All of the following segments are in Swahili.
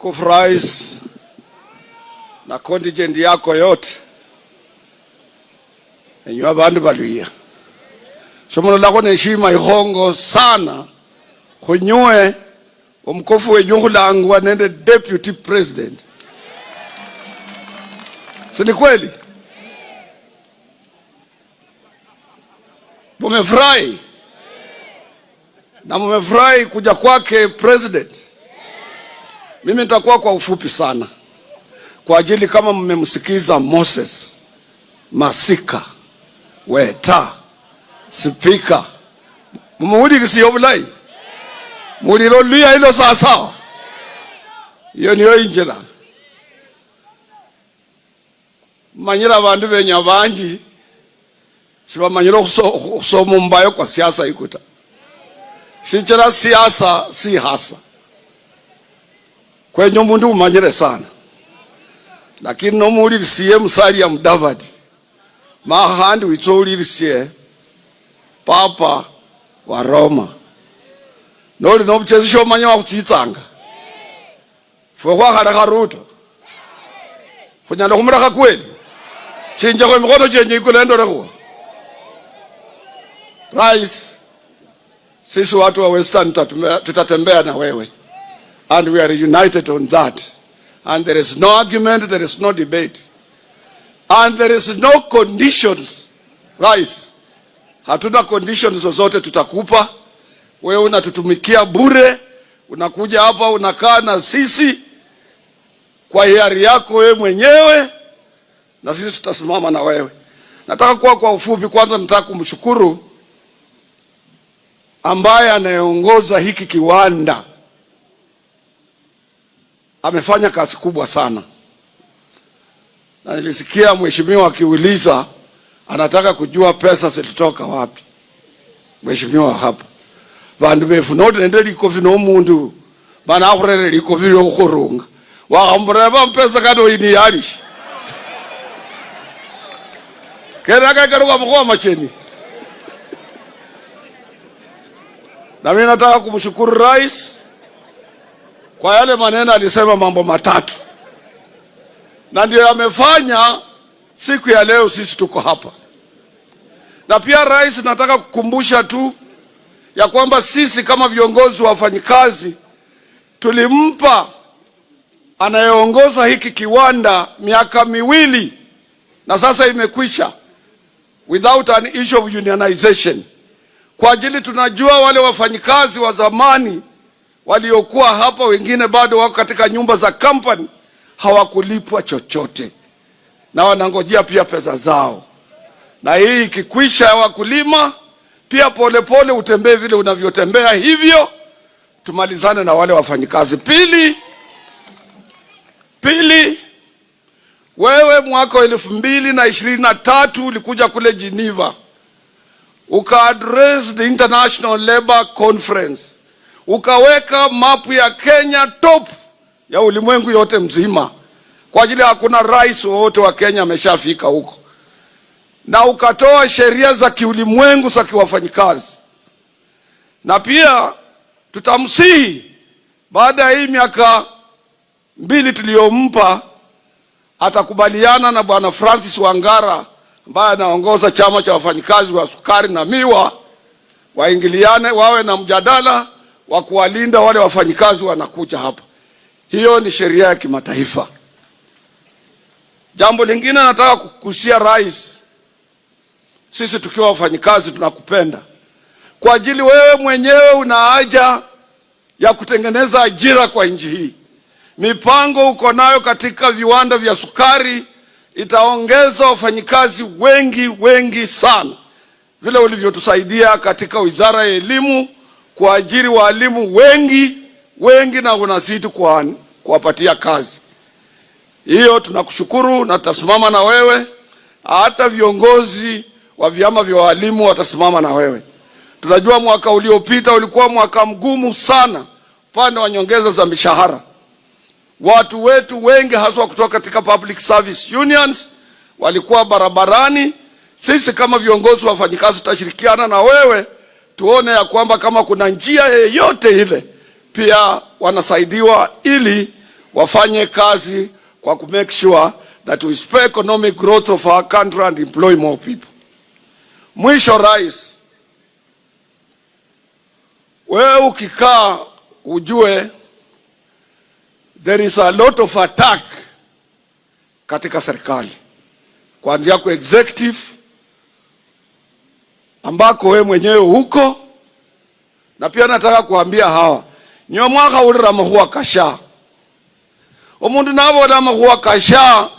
Mtukufu Rais na contingent yako yote, enywe abandu baluya shomulolakho neshima ikhongo sana khunywe omukofu wenyu khulangwa nende deputy president. Si ni kweli? Mumefurahi na mumefurahi kuja kwake president. Mimi nitakuwa kwa ufupi sana kwa ajili kama mmemsikiza Moses Masika Weta spika, mumuwulilisiye obulayi mulilo luya ilo sawasawa, iyo niyo injira manyira abandu benya banji sibamanyire khusoma omumbayo kwa siasa ikuta sichira siasa sihasa kwenya omundu umanyire sana, lakini nomuwulilisiye Musalia Mudavadi makhandi witsa owulilisiye papa wa Roma noli nobuchesi shomanya wakhutsitsanga. Fwe khwakhalekha Ruto khunyala khumulekha kweli? Chinjakho emikhono chenye ikulu endolekhwo. Rais, sisi watu wa Western tutatembea na wewe and we are united on that and there is no argument, there is no debate and there is no conditions. Rais, hatuna conditions zozote tutakupa wewe. Unatutumikia bure, unakuja hapa unakaa na sisi kwa hiari yako wewe mwenyewe, na sisi tutasimama na wewe. Nataka kuwa kwa ufupi, kwanza nataka kumshukuru ambaye anayeongoza hiki kiwanda, amefanya kazi kubwa sana, na nilisikia mheshimiwa akiuliza anataka kujua pesa zilitoka wapi. Mheshimiwa hapa vandu befu notende likofi nomundu mana akhurere likofi lyokhurunga wakhamureva mpesa kano ini yalishe kenaka karuka mukhuwa macheni. Na mimi nataka kumshukuru rais kwa yale maneno alisema, mambo matatu, na ndio yamefanya siku ya leo sisi tuko hapa. Na pia rais, nataka kukumbusha tu ya kwamba sisi kama viongozi wa wafanyikazi tulimpa anayeongoza hiki kiwanda miaka 2 na sasa imekwisha, without an issue of unionization, kwa ajili tunajua wale wafanyikazi wa zamani waliokuwa hapa, wengine bado wako katika nyumba za company, hawakulipwa chochote na wanangojea pia pesa zao. Na hii ikikwisha ya wakulima pia polepole utembee vile unavyotembea hivyo, tumalizane na wale wafanyikazi. Pili, wewe mwaka wa 2023 ulikuja kule Geneva uka address the International Labour Conference, ukaweka mapu ya Kenya top ya ulimwengu yote mzima, kwa ajili hakuna rais wowote wa Kenya ameshafika huko, na ukatoa sheria za kiulimwengu za kiwafanyikazi. Na pia tutamsihi baada ya hii miaka 2 tuliyompa, atakubaliana na bwana Francis Wangara ambaye anaongoza chama cha wafanyikazi wa sukari na miwa, waingiliane, wawe na mjadala wa kuwalinda wale wafanyikazi wanakuja hapa. Hiyo ni sheria ya kimataifa. Jambo lingine nataka kukusia rais, sisi tukiwa wafanyikazi tunakupenda kwa ajili wewe mwenyewe una haja ya kutengeneza ajira kwa nchi hii. Mipango uko nayo katika viwanda vya sukari itaongeza wafanyikazi wengi wengi sana, vile ulivyotusaidia katika wizara ya elimu kuajiri walimu wengi wengi, na unazidi kuwapatia kazi. Hiyo tunakushukuru na tutasimama na wewe. Hata viongozi wa vyama vya walimu watasimama na wewe. Tunajua mwaka uliopita ulikuwa mwaka mgumu sana upande wa nyongeza za mishahara. Watu wetu wengi haswa kutoka katika public service unions walikuwa barabarani. Sisi kama viongozi wa wafanyikazi tutashirikiana na wewe tuone ya kwamba kama kuna njia yeyote ile pia wanasaidiwa ili wafanye kazi kwa ku make sure that we spur economic growth of our country and employ more people. Mwisho, Rais, wewe ukikaa ujue there is a lot of attack katika serikali kuanzia kwa executive ambako we mwenyewe huko, na pia nataka kuambia hawa nyo mwaka ulira makhuwa kasha omundu nabola makhuwa kasha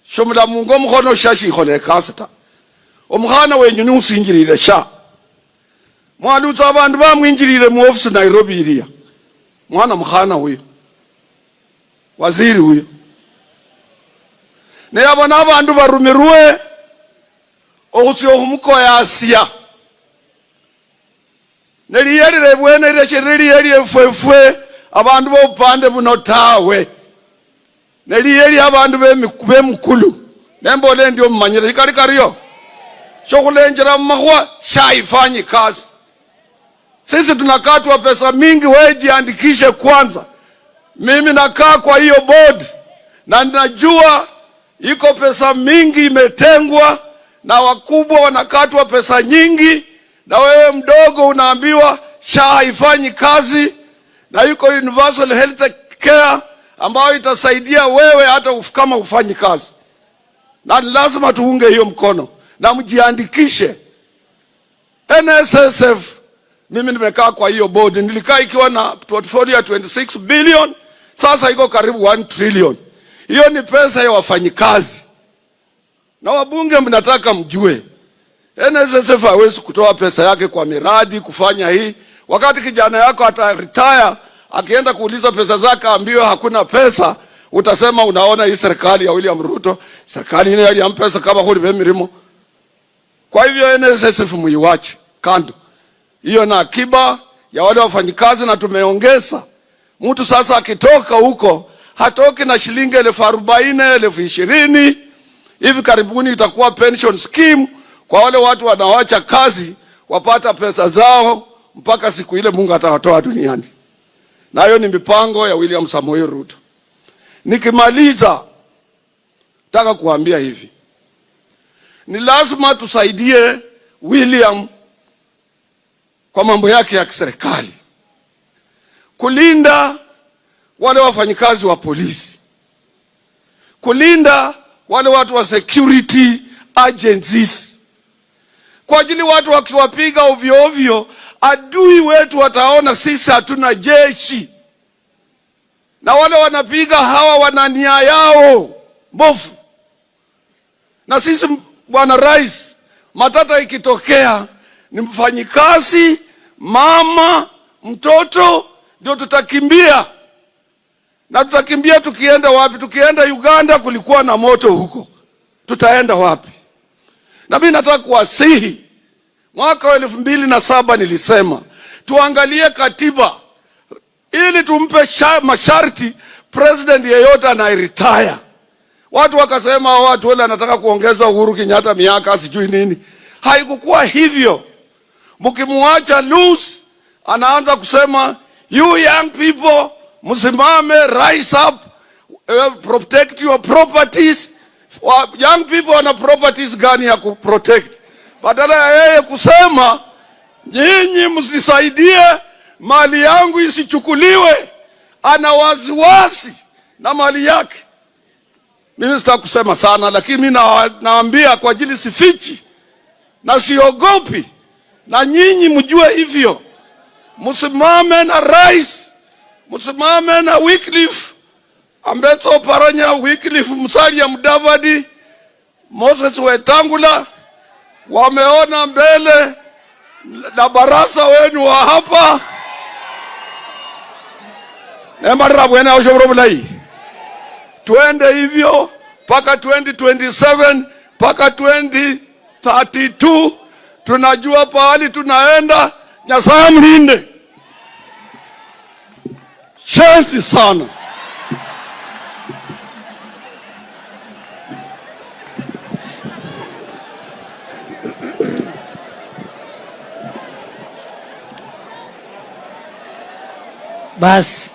shomulamunga omukhono shashikhola ekasi ta. Omukhana wenyu niusinjilile sha mwalutsa abandu bamwinjilile muofisi Nairobi iliya mwana mukhana huyo waziri huyo neyabona abandu barumirwe okhutsia okhumukoyasya neliyelile bwene lile liye lyefwefwe abandu bobupande buno tawe neliye lya abandu bemukulu nembola endio mumanyire shikali kario shokhulenjera mumakhuwa shaifanyi kazi. Sisi tunakatwa pesa mingi, wewe jiandikishe kwanza. Mimi nakaa kwa hiyo board na ninajua iko pesa mingi imetengwa na wakubwa wanakatwa pesa nyingi, na wewe mdogo unaambiwa SHA haifanyi kazi, na iko universal health care ambayo itasaidia wewe hata kama hufanyi kazi, na ni lazima tuunge hiyo mkono na mjiandikishe. NSSF, mimi nimekaa kwa hiyo board, nilikaa ikiwa na portfolio ya 26 billion, sasa iko karibu 1 trillion. Hiyo ni pesa ya wafanyikazi, na wabunge mnataka mjue NSSF hawezi kutoa pesa yake kwa miradi kufanya hii, wakati kijana yako ata retire akienda kuuliza pesa zake ambiwe hakuna pesa, utasema unaona hii serikali ya William Ruto, serikali ile ya pesa kama huli mirimo. Kwa hivyo NSSF muiwache kando, hiyo na akiba ya wale wafanyikazi, na tumeongeza mtu sasa akitoka huko hatoki na shilingi 40,000 20,000. Hivi karibuni itakuwa pension scheme kwa wale watu wanaoacha kazi wapata pesa zao mpaka siku ile Mungu atawatoa duniani. Na hiyo ni mipango ya William Samoei Ruto. Nikimaliza, nataka kuambia hivi, ni lazima tusaidie William kwa mambo yake ya kiserikali, kulinda wale wafanyikazi wa polisi, kulinda wale watu wa security agencies, kwa ajili watu wakiwapiga ovyo ovyo, adui wetu wataona sisi hatuna jeshi, na wale wanapiga hawa wana nia yao mbovu. Na sisi Bwana Rais, matata ikitokea ni mfanyikazi, mama, mtoto ndio tutakimbia. Na tutakimbia tukienda wapi? Tukienda Uganda kulikuwa na moto huko, tutaenda wapi? Na mimi nataka kuwasihi, mwaka wa 2007 nilisema tuangalie katiba ili tumpe masharti president yeyote anayeretire. Watu wakasema watu wale anataka kuongeza Uhuru Kenyatta miaka sijui nini. Haikukuwa hivyo. Mkimuacha loose, anaanza kusema you young people msimame, rise up, protect your properties. Young people wana properties gani ya kuprotect? Badala ya yeye kusema nyinyi msisaidie mali yangu isichukuliwe, ana wasiwasi na mali yake. Mimi sitaki kusema sana, lakini mimi naambia kwa ajili sifichi na siogopi, na nyinyi mjue hivyo. Msimame na rais, msimame na Wycliffe Ambetsa Oparanya, Wycliffe Musalia Mudavadi, Moses Wetangula, wameona mbele na barasa wenu wa hapa nemarira bwene aoshoboro bulayi. Twende hivyo mpaka 2027 mpaka 2032. Tunajua pahali tunaenda. Nyasaye mlinde. Shensi sana. Bas,